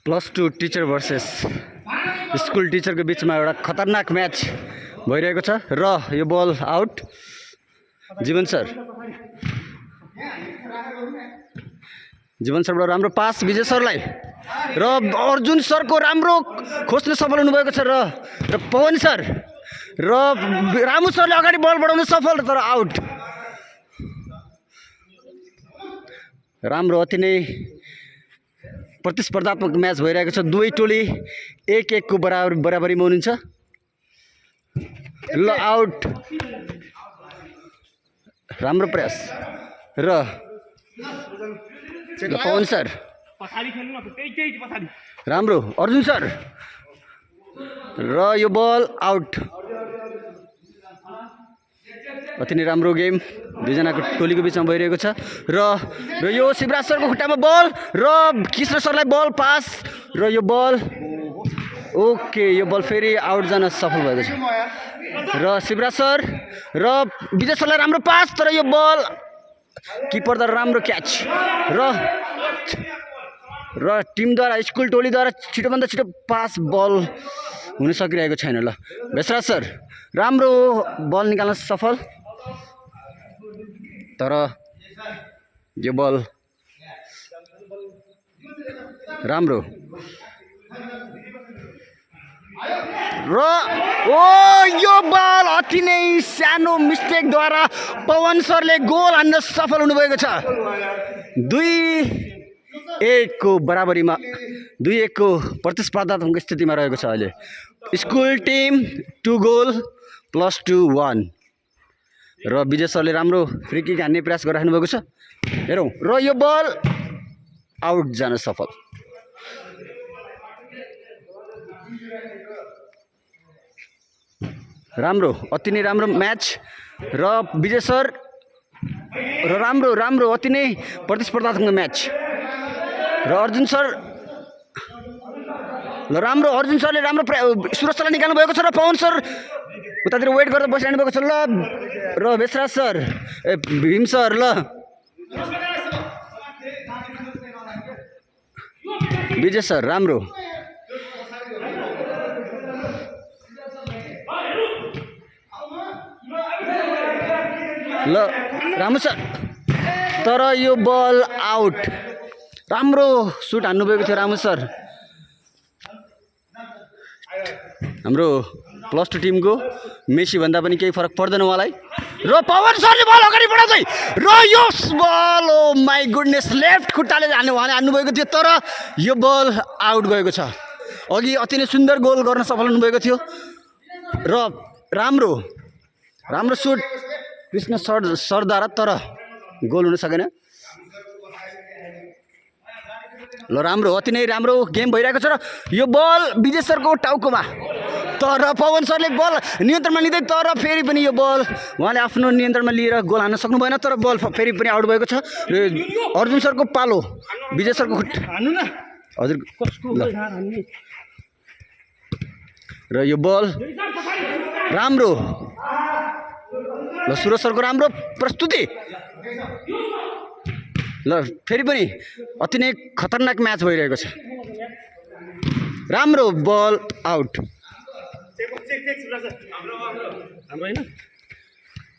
+2 teacher versus school टिचरको बिचमा एउटा खतरनाक म्याच भइरहेको छ र यो बल आउट। जीवन सरबाट राम्रो पास विजय सरलाई र अर्जुन सरको राम्रो खोज्न सफल हुनुभएको छ र पवन सर र रामु सरले अगाडि बल बढाउन सफल तर आउट। राम्रो अति नै प्रतिस्पर्धात्मक म्याच भइरहेको छ। दुवै टोली 1-1 को बराबरीमा हुनुहुन्छ। ल आउट। राम्रो प्रयास र पवन सर राम्रो अर्जुन सर र यो बल आउट। अति नै राम्रो गेम दुईजनाको टोलीको बिचमा भइरहेको छ र यो शिवराज सरको खुट्टामा बल र कृष्ण सरलाई बल पास र यो बल ओके यो बल फेरि आउट जान सफल भएको छ र शिवराज सर र विजय सरलाई राम्रो पास तर यो बल किपरद्वारा राम्रो क्याच र टिमद्वारा स्कुल टोलीद्वारा छिटोभन्दा छिटो पास बल हुन सकिरहेको छैन। ल भेषराज सर राम्रो बल निकाल्न सफल तर यो बल राम्रो र यो बल अति नै सानो मिस्टेकद्वारा पवन सरले गोल हान्न सफल हुनुभएको छ। 2-1 को बराबरीमा 2-1 को प्रतिस्पर्धात्मक स्थितिमा रहेको छ अहिले। स्कुल टिम 2 गोल +2-1 र विजय सरले राम्रो फ्री किक हान्ने प्रयास गरिराख्नु भएको छ। हेरौँ र यो बल आउट जान सफल। राम्रो अति नै राम्रो म्याच र विजय सर र राम्रो अति नै प्रतिस्पर्धात्मक म्याच र अर्जुन सर ल राम्रो अर्जुन सरले राम्रो सुरज सरलाई निकाल्नु भएको छ र पवन सर उतातिर वेट गर्दै बसिरहनु भएको छ। ल र भेषराज सर भीम सर ल विजय सर राम्रो ल रामु सर तर यो बल आउट। राम्रो सुट हान्नुभएको थियो रामु सर। हाम्रो +2 टिमको मेसी भन्दा पनि केही फरक पर्दैन उहाँलाई र पवन सरले बल अगाडि बढाउँदै र यो बल ओ माई गुडनेस लेफ्ट खुट्टाले उहाँले हान्नुभएको थियो तर यो बल आउट गएको छ। अघि अति नै सुन्दर गोल गर्न सफल हुनुभएको थियो र राम्रो सुट कृष्ण सरद्वारा तर गोल हुन सकेन। ल राम्रो अति नै राम्रो गेम भइरहेको छ र यो बल विजय सरको टाउकोमा तर पवन सरले बल नियन्त्रणमा लिँदै तर फेरि पनि यो बल उहाँले आफ्नो नियन्त्रणमा लिएर गोल हान्न सक्नु भएन तर बल फेरि पनि आउट भएको छ। र अर्जुन सरको पालो विजय सरको हजुर र यो बल राम्रो ल सुरज सरको राम्रो प्रस्तुति ल फेरि पनि अति नै खतरनाक म्याच भइरहेको छ। राम्रो बल आउट।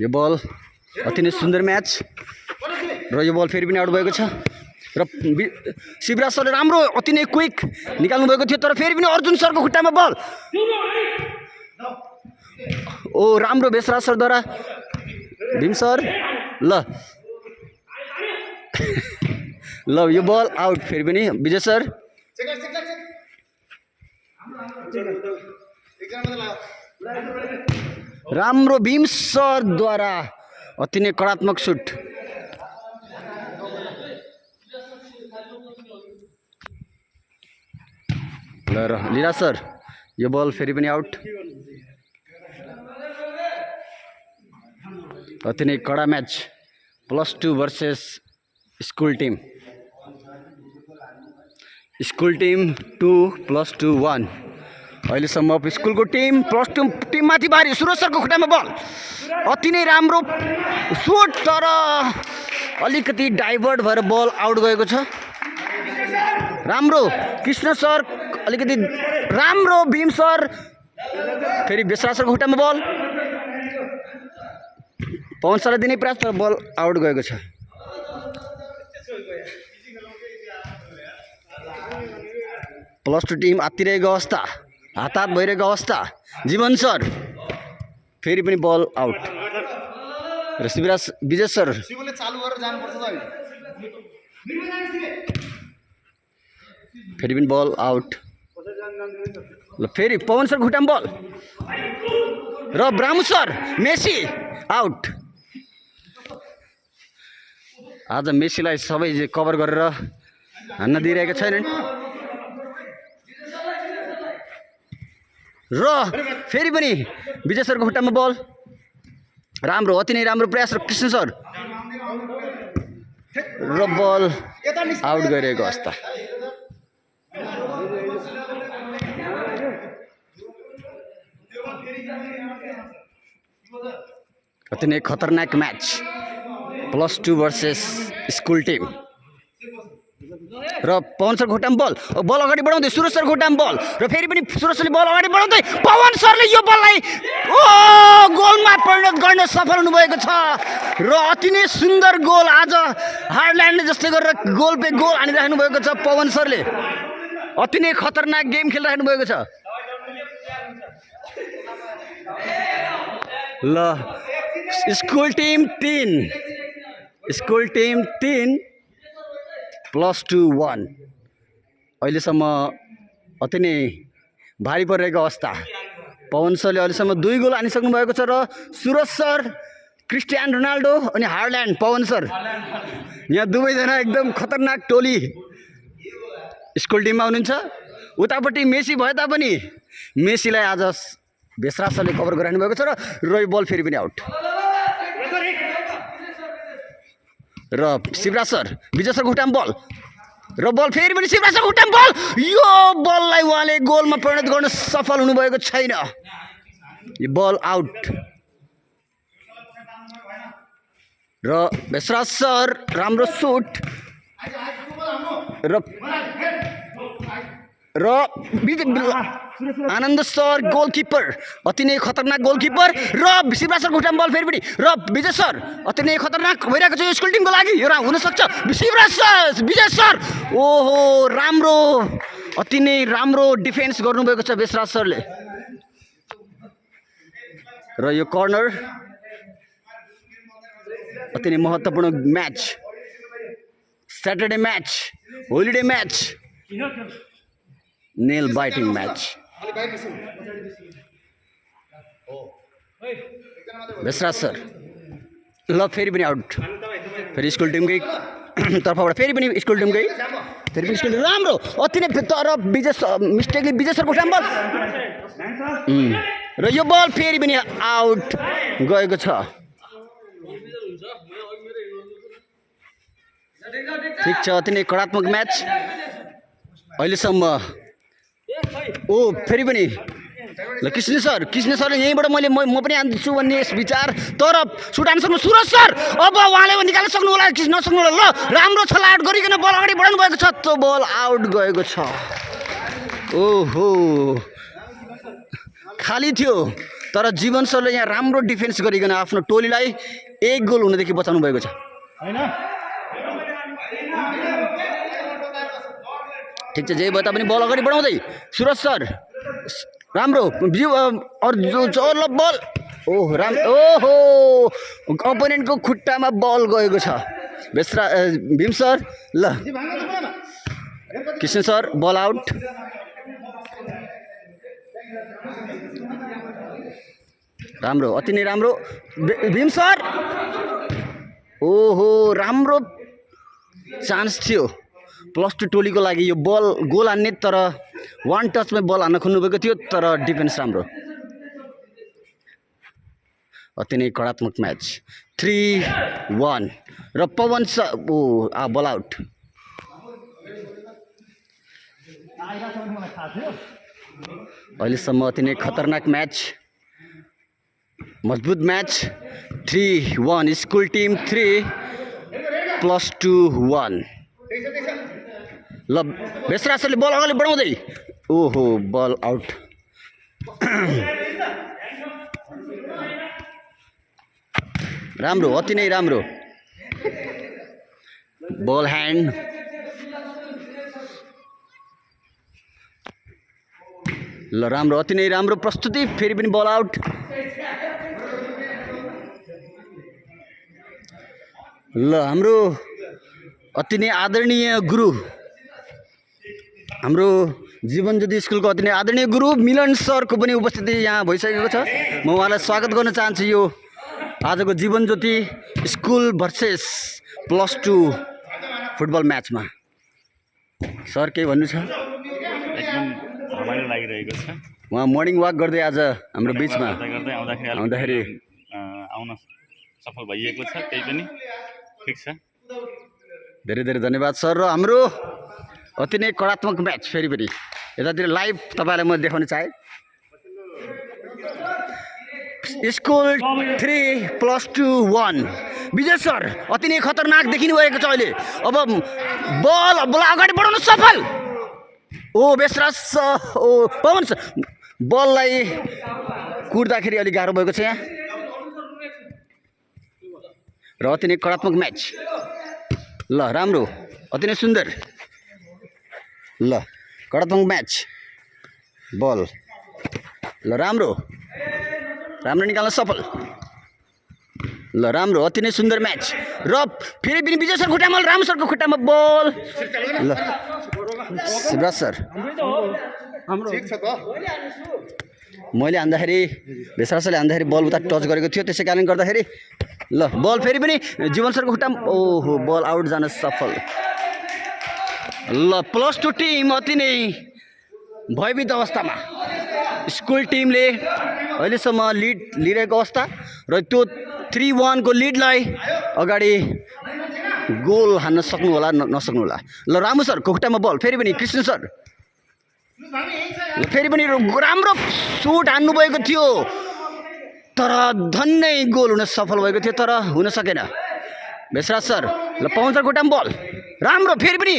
यो बल अति नै सुन्दर म्याच र यो बल फेरि पनि आउट भएको छ र शिवराज सरले राम्रो अति नै क्विक निकाल्नु भएको थियो तर फेरि पनि अर्जुन सरको खुट्टामा बल ओ राम्रो भेषराज सरद्वारा भीम सर ल ल यो बल आउट। फेरि पनि विजय सर राम्रो भीम सरद्वारा अति नै कडात्मक सुट ल र लीला सर यो बल फेरि पनि आउट। अति नै कडा म्याच +2 भर्सेस स्कुल टिम 2 +2-1 अहिलेसम्म स्कुलको टिम +2 टिममाथि भारी सुरज सरको खुट्टामा बल अति नै राम्रो सुट तर अलिकति डाइभर्ट भएर बल आउट गएको छ। राम्रो कृष्ण सर अलिकति राम्रो भीम सर फेरि बेसरा सरको खुट्टामा बल पवन सरलाई दिने प्रयास तर बल आउट गएको छ +2 टिम आत्तिरहेको अवस्था हात भइरहेको अवस्था जीवन सर फेरि पनि बल आउट र शिवराज विजय सर फेरि पनि बल आउट ल फेरि पवन सर खुट्टामा बल र ब्राह्मण सर मेसी आउट आज मेसीलाई सबै कभर गरेर हान्न दिइरहेका छैनन् र फेरि पनि विजय सरको खुट्टामा बल राम्रो अति नै राम्रो प्रयास र कृष्ण सर र बल आउट गरिरहेको अवस्था अति नै खतरनाक म्याच +2 वर्सेस स्कुल टिम र पवन सर खुट्टामा बल अगाडि बढाउँदै सुरज सर खुट्टामा बल र फेरि पनि सुरज सरले बल अगाडि बढाउँदै पवन सरले यो बललाई गोलमा परिणत गर्न सफल हुनुभएको छ र अति नै सुन्दर गोल आज हार्ल्यान्डले जस्तै गरेर गोल पे गोल हानिराख्नु भएको छ पवन सरले अति नै खतरनाक गेम खेलिराख्नु भएको छ ल स्कुल टिम 3 +2 1 अहिलेसम्म अति नै भारी परिरहेको अवस्था पवन सरले अहिलेसम्म 2 गोल हानिसक्नु भएको छ र सुरज सर क्रिस्टियानो रोनाल्डो अनि हार्ल्यान्ड पवन सर यहाँ दुवैजना एकदम खतरनाक टोली स्कुल टिममा हुनुहुन्छ उतापट्टि मेसी भए तापनि मेसीलाई आज बेसरा सरले कभर गराउनु भएको छ र यो बल फेरि पनि आउट र शिवराज सर विजय सरको खुट्टामा बल र बल फेरि पनि शिवराज सरको खुट्टामा बल यो बललाई उहाँले गोलमा परिणत गर्न सफल हुनुभएको छैन यो बल आउट र बेसराज सर राम्रो सुट र आनन्द सर गोलकिपर अति नै खतरनाक गोलकिपर र शिवराज सरको खुट्टामा बल फेरि पनि र विजय सर अति नै खतरनाक भइरहेको छ यो स्कुल टिमको लागि यो हुनसक्छ शिवराज सर विजय सर ओहो राम्रो अति नै राम्रो डिफेन्स गर्नुभएको छ बेसराज सरले र यो कर्नर अति नै महत्त्वपूर्ण match Saturday match holiday match nail biting match बेसराज सर ल फेरि पनि आउट फेरि स्कुल टिमकै तर्फबाट फेरि पनि स्कुल टिमकै फेरि पनि स्कुल राम्रो अति नै तर मिस्टेकले विजय सरको खुट्टामा बल र यो बल फेरि पनि आउट गएको छ ठिक छ अति नै कडात्मक म्याच अहिलेसम्म फेरि पनि ल कृष्ण सरले यहीँबाट म पनि आन्छु भन्ने विचार तर सुट हान्न सक्नु सुरज सर अब उहाँले निकाल्न सक्नु होला कि नसक्नु होला ल राम्रो छलाट गरिकन बल अगाडि बढाउनु भएको छ त्यो बल आउट गएको छ ओहो खाली थियो तर जीवन सरले यहाँ राम्रो डिफेन्स गरिकन आफ्नो टोलीलाई 1 गोल हुनदेखि बचाउनु भएको छ हैन ठिक छ जे भए तापनि बल अगाडि बढाउँदै सुरज सर राम्रो ल बल ओहो अपोनेन्टको खुट्टामा बल गएको छ बेसरा भीम सर ल कृष्ण सर बल आउट राम्रो अति नै राम्रो भीम सर ओहो राम्रो चान्स थियो +2 टोलीको लागि यो बल गोल हान्ने तर 1 टचमै बल हान्न खोज्नुभएको थियो तर डिफेन्स राम्रो अति नै कडात्मक म्याच 3-1 र पवन सर बल आउट अहिलेसम्म अति नै खतरनाक म्याच मजबुत म्याच 3-1 स्कुल टिम 3 +2 1 ल बेसराज सरले बल अगाडि बढाउँदै ओहो बल आउट राम्रो अति नै राम्रो बल ह्यान्ड ल राम्रो अति नै राम्रो प्रस्तुति फेरि पनि बल आउट ल हाम्रो अति नै आदरणीय गुरु हाम्रो जीवन ज्योति स्कुलको अति नै आदरणीय गुरु मिलन सरको पनि उपस्थिति यहाँ भइसकेको छ म उहाँलाई स्वागत गर्न चाहन्छु यो आजको Jeevan Jyoti school versus +2 football म्याचमा सर केही भन्नु छ एकदम रमाइलो लागिरहेको छ उहाँ मर्निङ वाक गर्दै आज हाम्रो बिचमा गर्दै आउँदाखेरि आउन सफल भइएको छ त्यही पनि ठिक छ धेरै धेरै धन्यवाद सर र हाम्रो अति नै कडात्मक म्याच फेरि पनि यतातिर लाइभ तपाईँलाई म देखाउन चाहेँ स्कुल 3+2 1 विजय सर अति नै खतरनाक देखिनु भएको छ अहिले अब बल अगाडि बढाउन सफल ओ बेसराज ओ पवन सर बललाई कुर्दाखेरि अलिक गाह्रो भएको छ यहाँ र अति नै कडात्मक म्याच ल राम्रो अति नै सुन्दर ल कडात्मक म्याच बल ल राम्रो निकाल्न सफल ल राम्रो अति नै सुन्दर म्याच र फेरि पनि विजय सर खुट्टामा राम सरको खुट्टामा बल ल शिवराज सर मैले हान्दाखेरि बेसरा सरले हान्दाखेरि बल उता टच गरेको थियो त्यसै कारणले गर्दाखेरि ल बल फेरि पनि जीवन सरको खुट्टामा ओहो बल आउट जान सफल ल +2 टिम अति नै भयभीत अवस्थामा स्कुल टिमले अहिलेसम्म लिड लिइरहेको अवस्था र त्यो 3-1 को लिडलाई अगाडि गोल हान्न सक्नु होला नसक्नु होला ल रामु सरको खुट्टामा बल फेरि पनि कृष्ण सर ल फेरि पनि राम्रो सुट हान्नुभएको थियो तर धन्नै गोल हुन सफल भएको थियो तर हुन सकेन बेसराज सर ल पवन सर खुट्टामा बल राम्रो फेरि पनि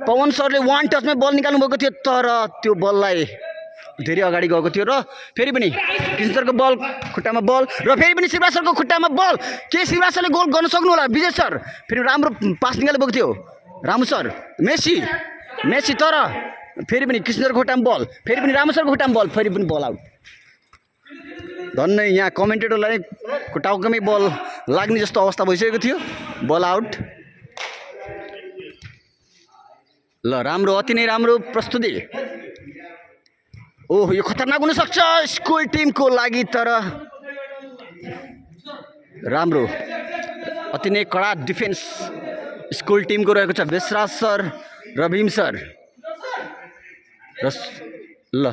पवन सरले 1 टचमै बल निकाल्नु भएको थियो तर त्यो बललाई धेरै अगाडि गएको थियो र फेरि पनि कृष्ण सरको बल खुट्टामा बल र फेरि पनि शिवराज सरको खुट्टामा बल के शिवराज सरले गोल गर्न सक्नु होला विजय सर फेरि राम्रो पास निकाल्नुभएको थियो रामु सर मेसी तर फेरि पनि कृष्ण सरको खुट्टामा बल फेरि पनि रामु सरको खुट्टामा बल फेरि पनि बल आउट धन्नै यहाँ कमेन्टेटरलाई टाउकामै बल लाग्ने जस्तो अवस्था भइसकेको थियो बल आउट ल राम्रो अति नै राम्रो प्रस्तुति ओह यो खतरनाक हुन सक्छ स्कुल टिमको लागि तर राम्रो अति नै कडा डिफेन्स स्कुल टिमको रहेको छ बेसराज सर र भीम सर र ल